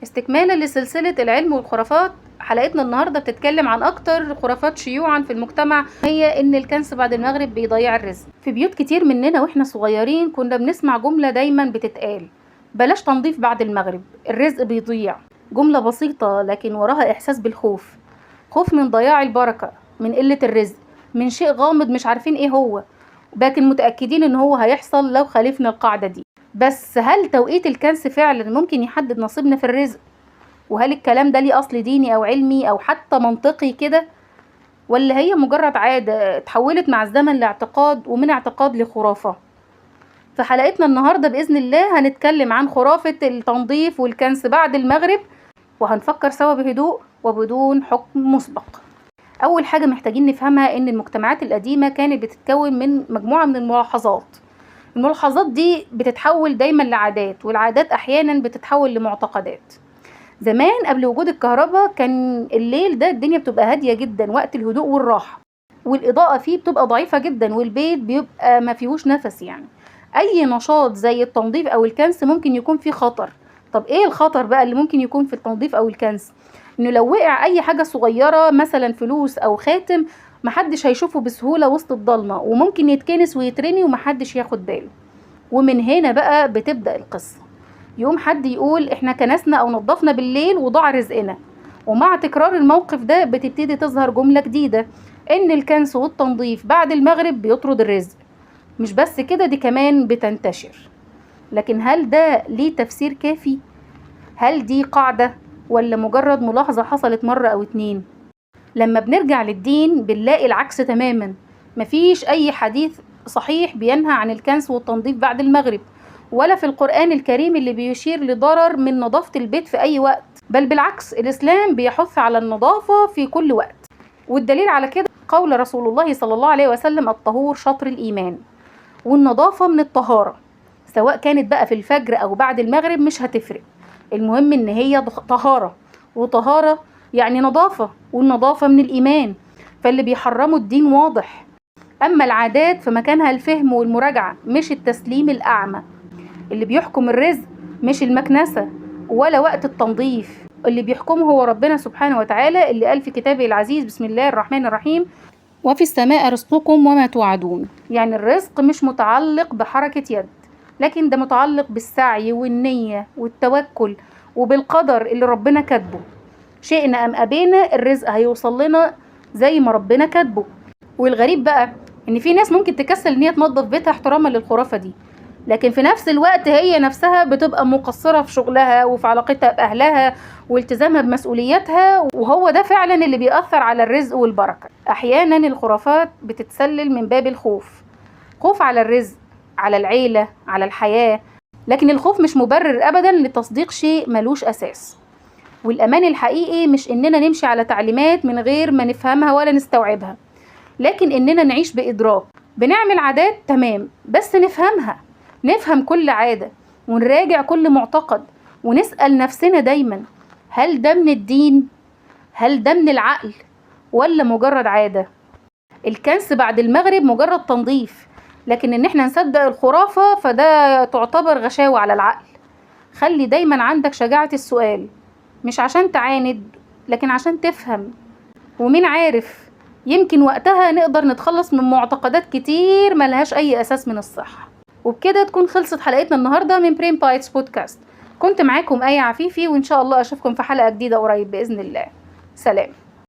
استكمالا لسلسلة العلم والخرافات، حلقتنا النهاردة بتتكلم عن أكتر خرافات شيوعا في المجتمع، هي إن الكنس بعد المغرب بيضيع الرزق. في بيوت كتير مننا وإحنا صغيرين كنا بنسمع جملة دايما بتتقال: بلاش تنظيف بعد المغرب، الرزق بيضيع. جملة بسيطة لكن وراها إحساس بالخوف، خوف من ضياع البركة، من قلة الرزق، من شيء غامض مش عارفين إيه هو، لكن متأكدين إن هو هيحصل لو خالفنا القاعدة دي. بس هل توقيت الكنس فعلا ممكن يحدد نصيبنا في الرزق؟ وهل الكلام ده ليه أصل ديني أو علمي أو حتى منطقي كده، ولا هي مجرد عادة اتحولت مع الزمن لاعتقاد، ومن اعتقاد لخرافة؟ في حلقتنا النهاردة بإذن الله هنتكلم عن خرافة التنظيف والكنس بعد المغرب، وهنفكر سوا بهدوء وبدون حكم مسبق. أول حاجة محتاجين نفهمها إن المجتمعات القديمة كانت بتتكون من مجموعة من الملاحظات. الملاحظات دي بتتحول دايما لعادات، والعادات أحيانا بتتحول لمعتقدات. زمان قبل وجود الكهرباء كان الليل ده الدنيا بتبقى هادية جدا، وقت الهدوء والراحة، والإضاءة فيه بتبقى ضعيفة جدا، والبيت بيبقى ما فيهوش نفس. يعني أي نشاط زي التنظيف أو الكنس ممكن يكون فيه خطر. طب إيه الخطر بقى اللي ممكن يكون في التنظيف أو الكنس؟ إنه لو وقع أي حاجة صغيرة مثلا فلوس أو خاتم، محدش هيشوفه بسهولة وسط الضلمة، وممكن يتكنس ويترمي ومحدش ياخد باله. ومن هنا بقى بتبدأ القصة. يقوم حد يقول احنا كنسنا او نظفنا بالليل وضاع رزقنا، ومع تكرار الموقف ده بتبتدي تظهر جملة جديدة ان الكنس والتنظيف بعد المغرب بيطرد الرزق. مش بس كده، دي كمان بتنتشر. لكن هل ده ليه تفسير كافي؟ هل دي قاعدة ولا مجرد ملاحظة حصلت مرة او اتنين؟ لما بنرجع للدين بنلاقي العكس تماما. مفيش اي حديث صحيح بينهى عن الكنس والتنظيف بعد المغرب، ولا في القرآن الكريم اللي بيشير لضرر من نظافة البيت في أي وقت، بل بالعكس الإسلام بيحث على النظافة في كل وقت. والدليل على كده قول رسول الله صلى الله عليه وسلم: الطهور شطر الإيمان. والنظافة من الطهارة، سواء كانت بقى في الفجر أو بعد المغرب مش هتفرق، المهم إن هي طهارة، وطهارة يعني نظافة، والنظافة من الإيمان، فاللي بيحرمه الدين واضح. أما العادات فمكانها الفهم والمراجعة، مش التسليم الأعمى. اللي بيحكم الرزق مش المكنسة ولا وقت التنظيف، اللي بيحكمه هو ربنا سبحانه وتعالى، اللي قال في كتابه العزيز: بسم الله الرحمن الرحيم، وفي السماء رزقكم وما توعدون. يعني الرزق مش متعلق بحركة يد، لكن ده متعلق بالسعي والنية والتوكل وبالقدر اللي ربنا كاتبه. شئنا أم أبينا الرزق هيوصل لنا زي ما ربنا كاتبه. والغريب بقى إن في ناس ممكن تكسل إن هي تنظف بيتها احتراما للخرافة دي، لكن في نفس الوقت هي نفسها بتبقى مقصرة في شغلها وفي علاقتها بأهلها والتزامها بمسؤولياتها، وهو ده فعلا اللي بيأثر على الرزق والبركة. أحيانا الخرافات بتتسلل من باب الخوف، خوف على الرزق، على العيلة، على الحياة، لكن الخوف مش مبرر أبدا لتصديق شيء ملوش أساس. والأمان الحقيقي مش إننا نمشي على تعليمات من غير ما نفهمها ولا نستوعبها، لكن إننا نعيش بإدراك. بنعمل عادات تمام، بس نفهمها، نفهم كل عادة ونراجع كل معتقد، ونسأل نفسنا دايما: هل ده من الدين؟ هل ده من العقل؟ ولا مجرد عادة؟ الكنس بعد المغرب مجرد تنظيف، لكن ان احنا نصدق الخرافة فده تعتبر غشاوة على العقل. خلي دايما عندك شجاعة السؤال، مش عشان تعاند لكن عشان تفهم. ومين عارف، يمكن وقتها نقدر نتخلص من معتقدات كتير ملهاش اي اساس من الصحة. وبكده تكون خلصت حلقتنا النهاردة من Brain Bites Podcast. كنت معاكم آية عفيفي، وإن شاء الله أشوفكم في حلقة جديدة قريب بإذن الله. سلام.